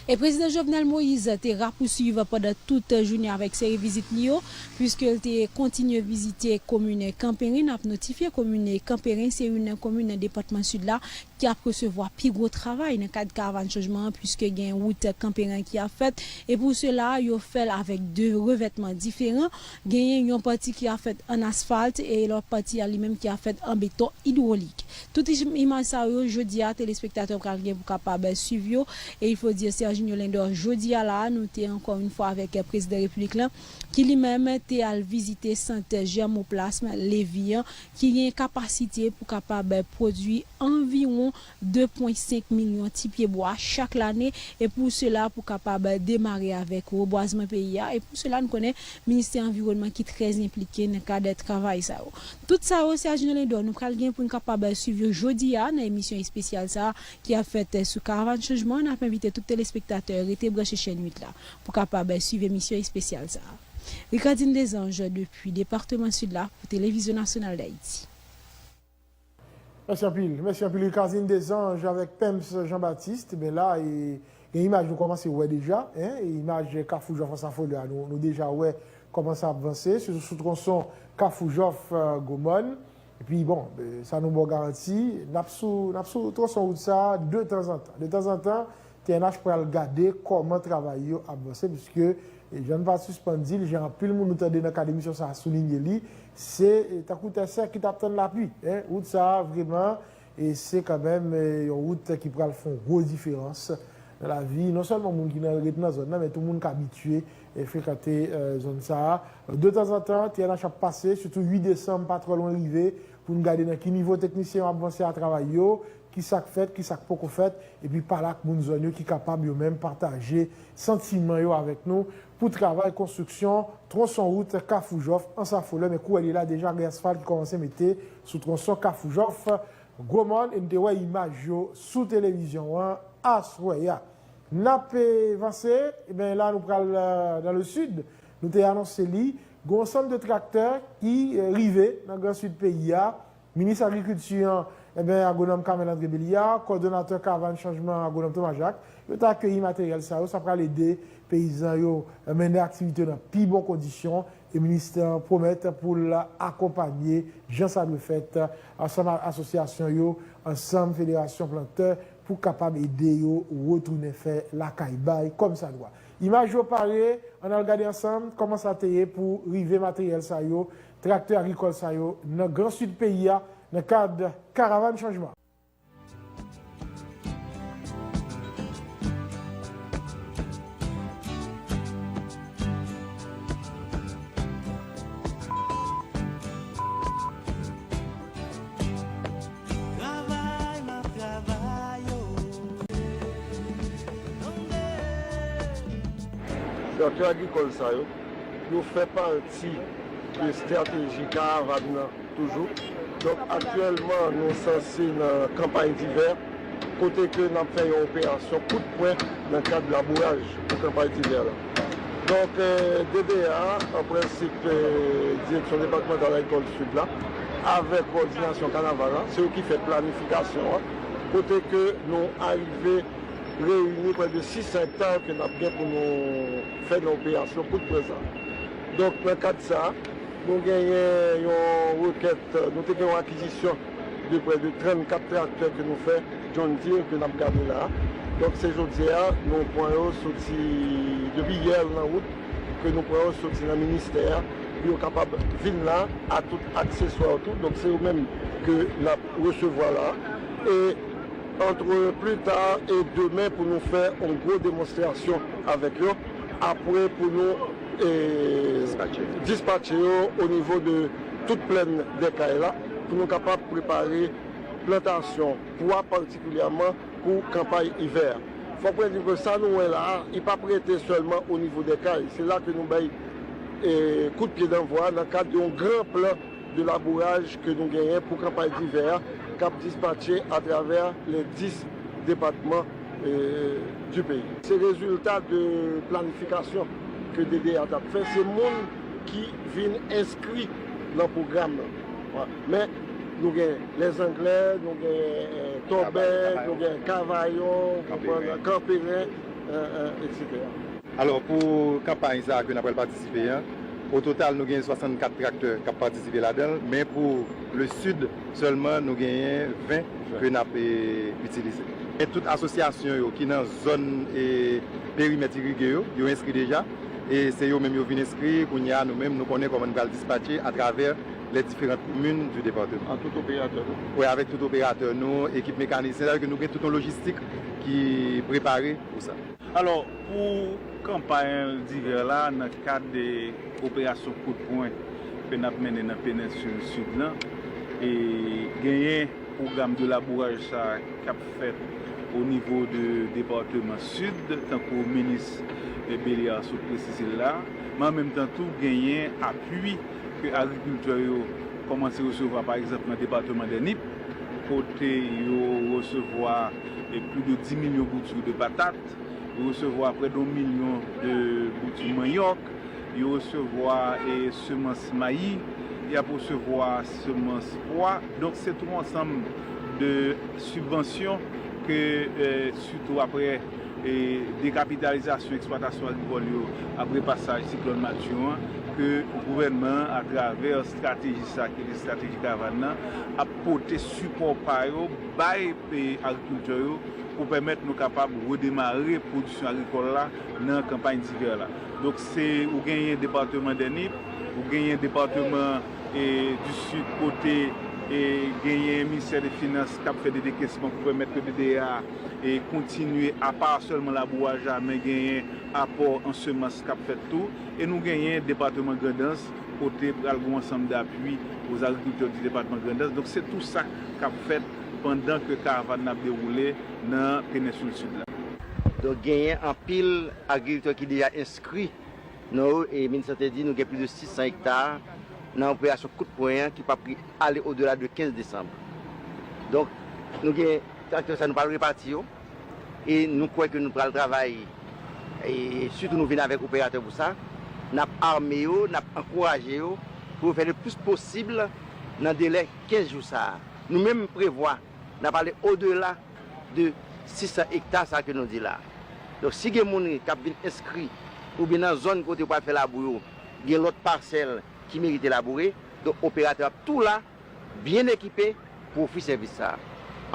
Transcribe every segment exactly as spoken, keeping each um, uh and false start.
E prezidan Jovenel Moïse te rapousuiv pandan tout jounen avèk seri vizit li yo, puiske l te kontinye vizite komin Kanperen. N ap notifye komin Kanperen se youn nan komin nan depatman Sid la ki ap resevwa pi gwo travay nan kad karavàn chanjman an, puiske gen wout Kanperen ki ap fèt. E pou sela, yo fè l avèk de revètman diferan. Genyen yon pati ki ap fèt an asfalt e lòt pati a li menm ki ap fèt an beton idwolik. Tout im- imaj sa yo, jodi a, telespektatè pral gen pou kapab swiv yo. E il faut dire, Serginho Lindor, jodi a la, nou te ankò yon fwa avèk prezidan repiblik la, ki li menm te al vizite sant jèmoplasm Levi an, ki gen kapasite pou kapab pwodui anviwon de pwen senk milyon ti pye bwa chak lane, e pou sela pou kapab demare avèk rebwazman peyi a. E pou sela, nou konnen ministè anviwònman ki trè enplike nan kad travay sa yo. Tout sa yo, Serginho Lindor, nou pral gen pou n kapab swiv yo jodi a nan emisyon espesyal sa a ki ap fèt sou Karavàn Chanjman. N ap envite tout telespektatè rete branche chèn uit la pou kapab swiv emisyon espesyal sa a. Ricardine Desanges depi depatman Sid la pou Televizyon Nasyonal d Ayiti. Mèsi anpil. Mèsi anpil, Ricardine Desanges avèk Pèms Jean Baptiste. Ben la, e, gen imaj nou kòmanse wè deja, en, e imaj Kafou Jòf Ansafolè a, nou, nou deja wè kòman sa ap vanse, sitou sou twonson Kafou Jòf, eh, Gwomòn. Epi, bon, eh, sa nou ba w garanti, n ap sou, n ap sou twonson wout sa a de tanzantan. De tanzantan, T N H pral gade kòman travay yo ap vanse, piske, eh, jan n pa sispann di l, jan anpil moun nou tande nan kad emisyon sa a soulinye li, se, eh, tankou tè sèk ki t ap tann lapli, en. Wout sa a, vrèman, e se kanmenm, eh, yon wout ki pral fè yon gwo diferans nan lavi, non sèlman moun ki nan, ret nan zòn nan, men tou moun k abitye, eh, frekante, eh, zòn sa a. De tanzantan, T N H ap pase, sitou uit desanm, pa twò lwen rive, pou n gade nan ki nivo teknisyen yo ap vanse a travay yo, ki sa k fèt, ki sa k poko fèt, epi pale ak moun zòn yo ki kapab yo menm pataje santiman yo avèk nou pou travay konstriksyon twonson wout Kafou Jòf Ansafolè. Men kou w wè li la, deja gen asfalt ki kòmanse mete sou twonson Kafou Jòf Gwomòn, e n te wè imaj yo sou televizyon an aswè a. N ap, eh, vanse, ebyen la nou pral, eh, dans le sud. Nou te anonse li, gen yon ansanm de traktè ki, eh, rive nan Gran Sid peyi a. Minis Agrikilti an, ebyen, Agwonòm Carmel André Belliard, kòdonatè Karavàn Chanjman, Agwonòm Thomas Jacques, yo te akeyi materyèl sa yo. Sa pral ede peyizan yo, eh, mennen aktivite yo nan pi bon kondisyon. E ministè an pwomèt pou l akonpanye jan sa dwe fèt ansanm ak asosyasyon yo, ansanm federasyon plantè pou kapab ede yo retounen fè lakay bay kòmsadwa. Imaj yo pare, ann al gade ansanm kòman sa te ye pou rive materyèl sa yo, traktè agrikòl sa yo nan Gran Sid peyi a, nan kad Karavàn Chanjman. Traktè agrikòl sa yo, yo fè pati de estrateji karavàn nan toujou. Donk, aktyèlman, nou sanse nan kanpay divè, kote ke n ap fè yon operasyon kout pwen nan kad labouraj pou kanpay divè la. Donk, eh, D D A, an prensip, eh, Direksyon Depatmantal Agrikòl Sid la, avèk kowòdinasyon Kanaval la, se yo ki fè planifikasyon an, kote ke nou arive reyini prè de sis san ekta ke n ap gen pou nou fè nan operasyon kout pwen sa. Donk, nan kad sa, nou genyen yon rekèt, nou te gen yon akizisyon de prè de trannkat traktè ke nou fè, John Deere, ke n ap gade la. Donk, se jodi a, nou pran yo soti, depi yè nan wout, ke nou pran yo soti nan ministè a, pou yo kapab vin la, a tout akseswa yo tou. Donk, se yo menm ke n ap resevwa la. E antre pli ta e demen pou nou fè yon gwo demonstrasyon avèk yo. Apre pou nou, eh, dispatche yo o nivo de tout plèn dè Kay la, pou nou kapab prepare plantasyon pwa patikilyèman pou kanpay ivè a. Fòk mwen di ke sa nou wè la a, li p ap rete sèlman o nivo dè Kay. Se la ke nou bay, eh, kout pye danvwa nan kad yon gran plan de labouraj ke nou genyen pou kanpay divè a, k ap dispatche atravè lè dis depatman, eh, di peyi. Se rezilta de planifikasyon ke D D A t ap fè. Se moun ki vin enskri nan pwogram nan. Wa. Men, nou gen Lèzanglè, nou gen, eh, Tòbèk, nou gen Kavayon, Kanperen. Alò, pou kanpay sa a ke n ap pral patisipe an, o total, nou gen swasannkat traktè k ap patisipe ladan l, men pou le Sud sèlman, nou genyen ven ke n ap, e, itilize. E tout asosyasyon yo ki nan zòn, e, perimèt irige yo, yo enskri deja, e se yo menm yo vin enskri, kounye a, nou menm, nou konnen kòman n pral dispatche atravè les différentes communes du département. An tout operatè nou? Wi, avèk tout operatè nou, ekip mekanisyen, sa vle di ke nou gen tout yon lojistik ki prepare pou sa. Alò, pou kanpay Divè la, nan kad de operasyon kout pwen ke n ap mennen nan penensil Sid lan, e genyen pwogram de labouraj sa k ap fèt o nivo de depatman Sid, tankou minis, e, Beliar sot presize l la, men an menm tan tou genyen apui ke agrikiltè yo kòmanse resevwa, pa egzanp, nan depatman de Nip, kote yo resevwa, e, plis de dis milyon bouti de patat, yo resevwa prè de yon milyon de bouti manyòk, yo resevwa, e, semans mayi, y ap resevwa semans pwa. Donk, se tout yon ansanm de sibvansyon ke, e, sitou apre, e, dekapitalizasyon eksplwatasyon agrikòl yo, apre pasaj siklòn Matye an, ke gouvènman an, atravè estrateji sa ki estrateji karavàn nan, ap pote sipò pa yo bay, e, agrikiltè yo pou pèmèt nou kapab redemare pwodiksyon agrikòl la nan kanpay Divè la. Donk, se, ou genyen depatman de Nip, ou genyen depatman, e, di Sid kote, e, genyen ministè de finans k ap fè de dekesman pou pèmèt ke D D A, e, kontinye, apa sèlman labouraj la, men genyen apò an semans k ap fèt tou. E nou genyen depatman Grandans, kote pral gen yon ansanm dapui aux agriculteurs du département Grandans. Donk, se tou sa k ap fèt pandan ke karavàn nan ap dewoule nan penensil Sid la. Donk, genyen anpil agrikiltè ki deja enskri nan yo, e minis lan te di nou gen plis de sis san ekta nan operasyon kout pwen an ki p ap ale odela de kenz desanm. Donk, nou gen traktè sa, nou pral repati yo. E nou kwè ke nou pral travay, e sitou nou vin avèk operatè pou sa. N ap ame yo, n ap ankouraje yo pou yo fè le plis posib nan delè kenz jou sa a. Nou menm prevwa, n ap ale odela de sis san ekta sa ke nou di la. Donk, si gen moun k ap vin enskri oubyen nan zòn kote yo pral fè labou yo, gen lòt pasèl ki merite laboure, donk operatè ap tou la, byen ekipe pou ofri sèvis sa a.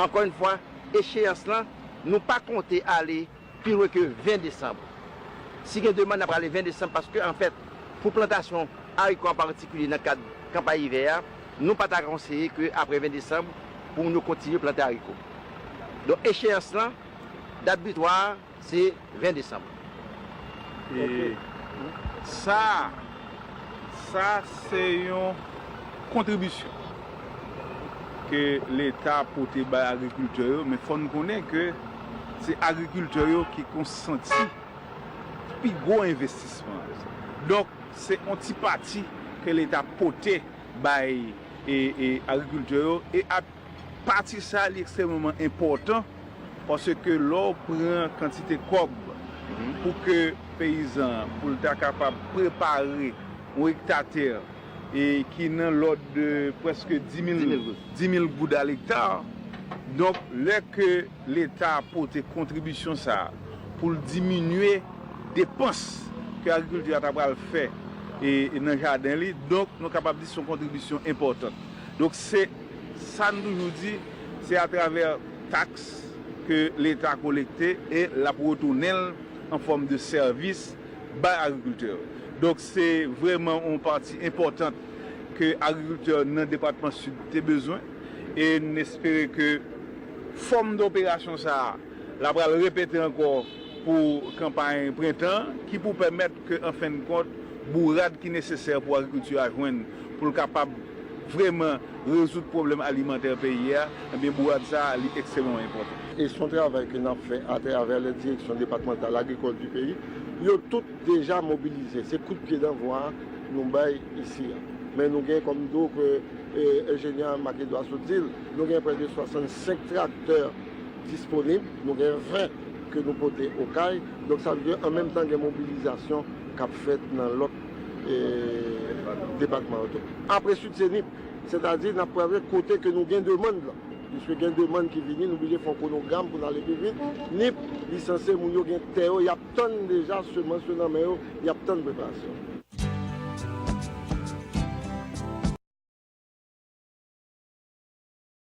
Ankò yon fwa, echeyans lan, nou pa konte ale pi lwen ke ven desanm. Si gen demann, n ap prale ven desanm, paske, anfèt, pou plantasyon ariko an patikilye nan kad kanpay ivè a, nou pa ta konseye ke apre ven desanm, pou moun yo kontinye plante ariko. Donk, echeyans lan, dat bitwa a, se ven desanm. E sa, sa se yon kontribisyon ke Leta pote bay agrikiltè yo, men fò n konnen ke se agrikiltè yo ki konsanti pi gwo envestisman an. Donk, se yon ti pati ke Leta pote bay, e, e, agrikiltè yo, e a pati sa, li ekstrèmeman enpòtan, paske lè w pran kantite kòb pou ke peyizan an, pou l ta kapab prepare yon ekta tè, e ki nan lòd de prèske dis mil, dis mil goud a lekta. Donk, lè ke Leta pote kontribisyon sa a pou l diminye depans ke agrikiltè a ta pral fè, e, e nan jaden li, donk, nou kapab di se yon kontribisyon enpòtan. Donk, se sa n toujou di, se atravè taks ke Leta kolekte e l ap retounen l an fòm de sèvis bay agrikiltè yo. Donk, se vrèman yon pati enpòtan ke agrikiltè nan depatman Sid te bezwen, e n espere ke fòm de operasyon sa a, l ap pral repete ankò pou kanpay prentan an, ki pou pèmèt ke, an fen de kont, bourad ki nesesè pou agrikilti a jwenn pou l kapab vrèman rezoud pwoblèm alimantè peyi a, ebyen, bourad sa a, li ekstrèmeman enpòtan. E se yon travay ke n ap fè atravè les directions départementales agricoles du pays. Yo tout deja mobilize. Se kout pye danvwa a nou bay isi a. Men nou gen, kòm m di w, ke, e, enjenyè Marc Edouard sot di l, nou gen prè de swasannsenk traktè disponib, nou gen ven ke nou pote Okay. Donk, sa vle di, an menm tan, gen mobilizasyon k ap fèt nan lòt, e, depatman yo tou. Apre Sid, se Nip. Sètadi, n ap prale kote ke nou gen demann lan. Piske gen demann ki vini, nou blije fè yon kwonogram pou n ale pi vit. Nip, li sanse moun yo gen tè yo, y ap tann deja semans yo nan men yo, y ap tann preparasyon.